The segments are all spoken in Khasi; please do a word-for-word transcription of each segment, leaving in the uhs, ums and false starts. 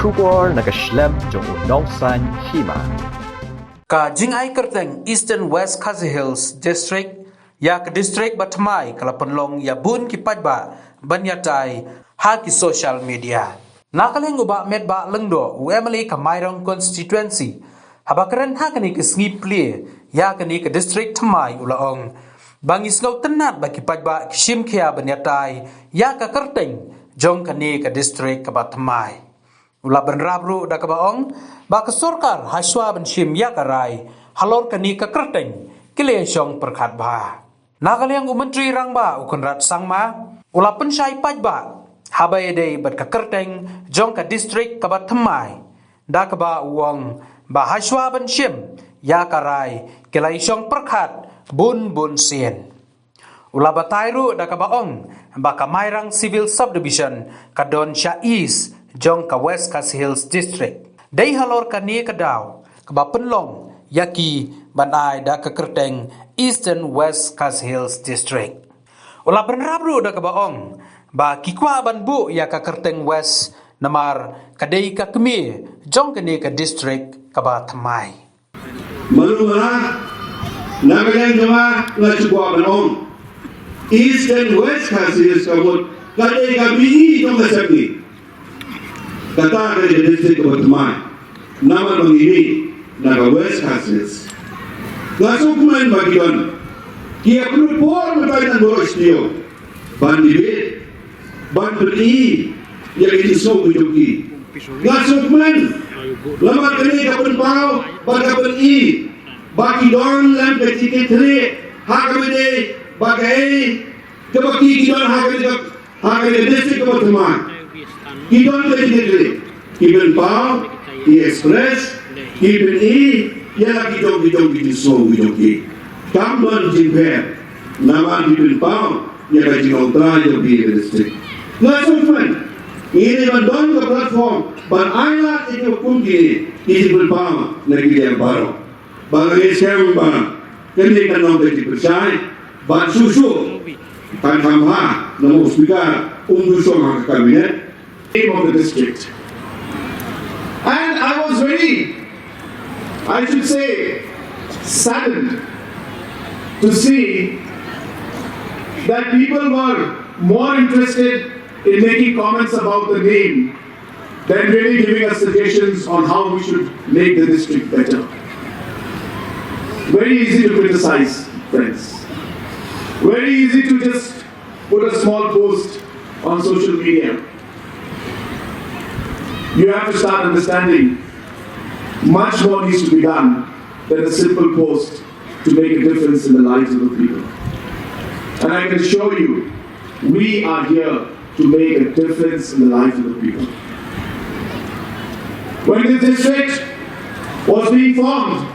Khubor na ka shlem jong u nongsan hima. Ka jingai kyrteng Eastern West Khasi Hills District ïa ka district ba thymmai ka la pynlong ïa bun ki paidbah ban ïatai ha ki social media. Na ka liang u Bah Metbah Lyngdoh, u M L A ka Mairang constituency, haba kren ha kane ka sngi plie ïa kane ka district thymmai, u la ong ba ngi sngewtynnat ba ki paidbah ki shim khia ban ïatai ïa ka kyrteng jong kane ka district kaba thymmai. U la bynrap ruh da kaba ong ba ka sorkar ha shuwa ban shim ïa ka rai halor kane ka kyrteng ki la shong pyrkhat bha. Na ka liang u Myntri Rangbah u Conrad Sangma u la pynshai paidbah haba ïadei bad ka kyrteng jong ka district kaba thymmai, da kaba u ong ba ha shuwa ban shim ïa ka rai ki la shong pyrkhat bun bun sien. U la batai ruh da kaba ong ba ka Mairang Civil Subdivision ka don sha East jong ka West Khasi Hills District. Dei halor kane ka daw kaba pynlong ïa ki ban ai da ka kyrteng Eastern West Khasi Hills District. U la bynrap ruh da kaba ong ba ki kwah ban buh ïa ka kyrteng West namar ka dei ka kmie jong kane ka district kaba thymmai. Malu mara, na ka liang jong nga, nga shu kwah ban ong, East and West Khasi Hills ka mut ka dei ka mihngi jong ka sepngi. Kata ka dei ka district kaba thymmai. Namar ba ngi mih na ka West Khasi Hills. Nga sngewkmen ba ki don ki ïa pynpor mynta ïa ngan baroh shnong ban debate, ban pyni ïa ki jingsngew ki jong ki. Nga sngewkmen namar kane ka pynpaw bad ka pyni ba ki don lem ka jingkitkhlieh ha kaba ïadei bad kaei kaba ki, ki don ha kane ka, ha kane ka district kaba thymmai. Ki don ka jingkitkhlieh, ki pynpaw, ki express, ki pyni ïa la ki jong ki jong ki jingsngew ki jong ki. Kam don jingpher namar ki pynpaw ïa ka jingong trai jong ki ïa ka district. Nga sngewkmen ngi dei ban don ka platform ban ai lad ïa ki kum kine ki jingpynpaw na ki liang baroh. Ba nga ngeit skhem ba kane kan long ka jingpynshai bad shuh shuh kan kham bha namar u Speaker um ju shong ha ka Cabinet. Name of the district. And I was very, I should say, saddened to see that people were more interested in making comments about the name than really giving us suggestions on how we should make the district better. Very easy to criticize, friends. Very easy to just put a small post on social media. You have to start understanding much more needs to be done than a simple post to make a difference in the lives of the people. And I can assure you, we are here to make a difference in the lives of the people. When this district was being formed,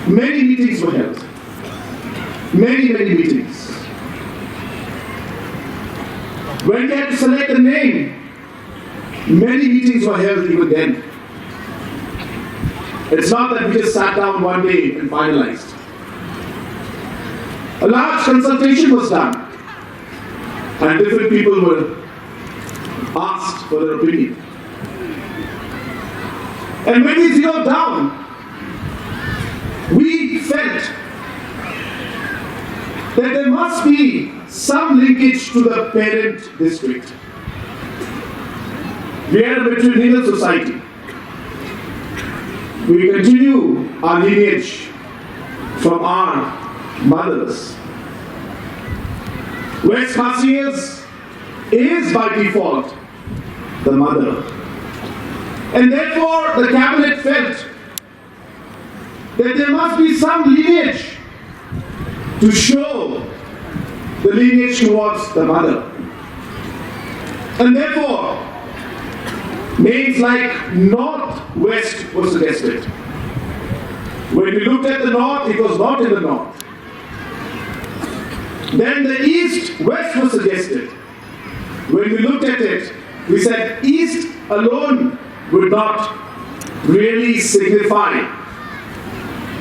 many meetings were held. Many, many meetings. When we had to select a name, many meetings were held even then. It's not that we just sat down one day and finalized. A large consultation was done, and different people were asked for their opinion. And when we zeroed down, we felt that there must be some linkage to the parent district. We are a matrilineal society. We continue our lineage from our mothers. West Khasi Hills is by default the mother. And therefore, the cabinet felt that there must be some lineage to show the lineage towards the mother. And therefore, names like North West were suggested. When we looked at the North, it was not in the North. Then the East West was suggested. When we looked at it, we said East alone would not really signify.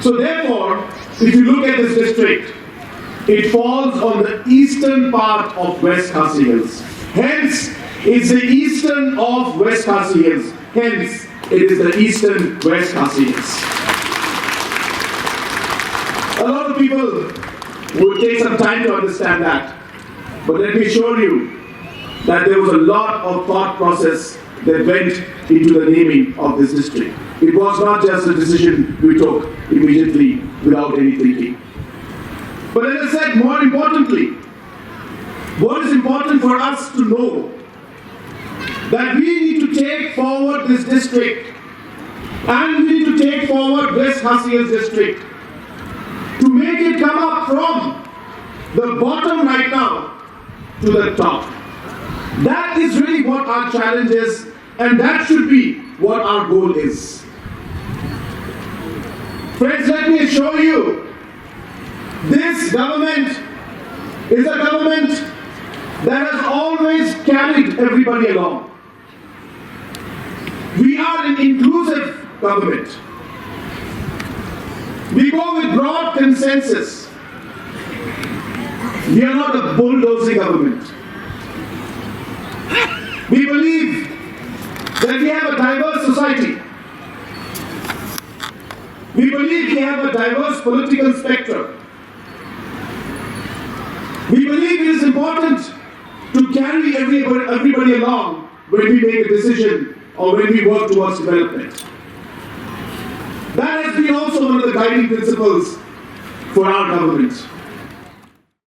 So therefore, if you look at this district, it falls on the eastern part of West Khasi Hills. Hence, It's the eastern of West Khasi Hills. Hence, it is the eastern West Khasi Hills. A lot of people would take some time to understand that. But let me assure you that there was a lot of thought process that went into the naming of this district. It was not just a decision we took immediately without any thinking. But as I said, more importantly, what is important for us to know that we need to take forward this district and we need to take forward West Khasi Hills district to make it come up from the bottom right now to the top. That is really what our challenge is, and that should be what our goal is. Friends, let me assure you, this government is a government that has always carried everybody along. We are an inclusive government. We go with broad consensus. We are not a bulldozing government. We believe that we have a diverse society. We believe we have a diverse political spectrum. We believe it is important to carry everybody, everybody along when we make a decision or when we work towards development. That has been also one of the guiding principles for our government.